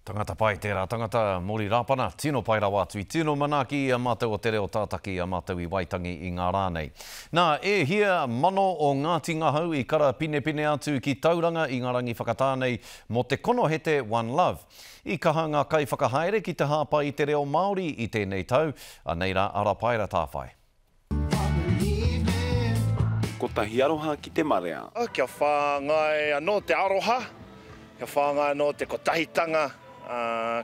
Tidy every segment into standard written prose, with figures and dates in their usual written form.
Tangata pai tērā tangata, Mori Rāpana, tino pai rawa atu. I tino manaaki i a mātou o Te Reo Tātaki i a mātou i Waitangi i ngā rā nei. Nā, e hia mano o Ngāti Ngahau i karapinepine atu ki Tauranga i ngā rangi whakatā nei mō te konohete One Love. I kaha ngā kaiwhakahaere ki te hāpai i te reo Māori i tēnei tau, anei rā a Rapaera Tāwhai. Kotahi aroha ki te marea. Kia whāngai anō te aroha, kia whāngai anō te kotahitanga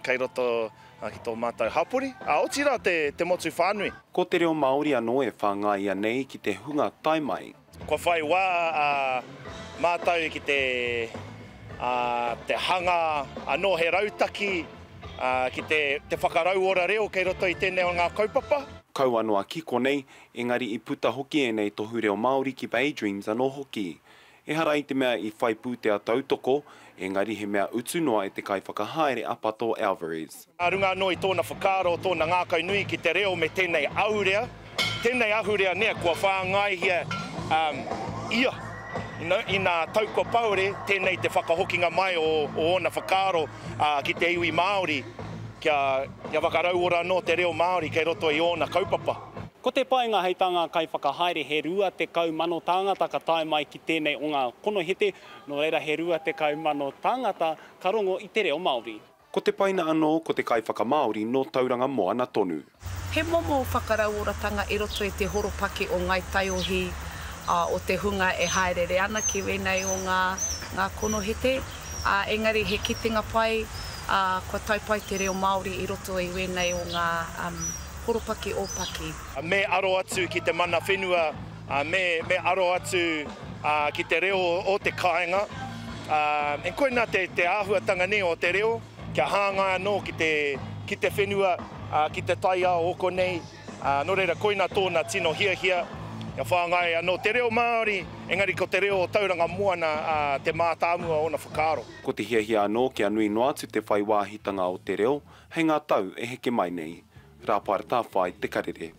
kei roto ki tō mātou hapori, ā, otirā te motu whānui. Ko te reo Māori anō e whāngaia nei ki te hunga tae mai. Kua whai wā mātou ki te te hanga anō he rautaki ki te whakarauora reo kei roto i tēnei o ngā kaupapa. Kaua noa ki konei, engari i puta hoki ēnei tohu reo Māori ki Bay Dreams anō hoki. Ehara i te mea i whai pūtea tautoko, engari he mea utu noa e te kaiwhakahaere a Pato Alvarez. Nā runga anō i tōna whakaaro, tōna ngākau nui ki te reo me tēnei ahurea, tēnei ahurea nē, kua whāngaihia ia, you know, inā tau kua pahure, tēnei te whakahokinga mai o ōna whakaaro ki te iwi Māori kia, kia whakarauora anō te reo Māori kei roto i ōna kaupapa. Ko te painga hei tā ngā kaiwhakahaere he 20,000 tāngata ka tae mai ki tēnei o ngā konohete, nō reira he 20,000 tāngata ka rongo i te reo Māori. Ko te paina anō ko te kaiwhakamāori nō Tauranga Moana tonu. He momo whakarauoratanga i roto i te horopaki o Ngāi Taiohi, ā, o te hunga e hāereere ana ki wēnei o ngā, ngā konohete, ā, engari he kitenga pai, ā, kua tau pai te reo Māori i roto i wēnei o ngā, horopaki ōpaki. Me aro atu ki te mana whenua, me, me aro atu ki te reo o te kāinga. And koinā te, te āhuatanga nei o te reo, kia hāngai anō ki te, ki te whenua, ki te taiao o konei. Nō reira, koinā tōna tino hiahia, kia whāngai anō te reo Māori, engari ko te reo o Tauranga Moana te mātāmua o ōna whakaaro. Ko te hiahia anō kia nui noa atu te whai wāhitanga o te reo hei ngā tau e heke mai nei. Rāpaera Tāwhai, Te Karere.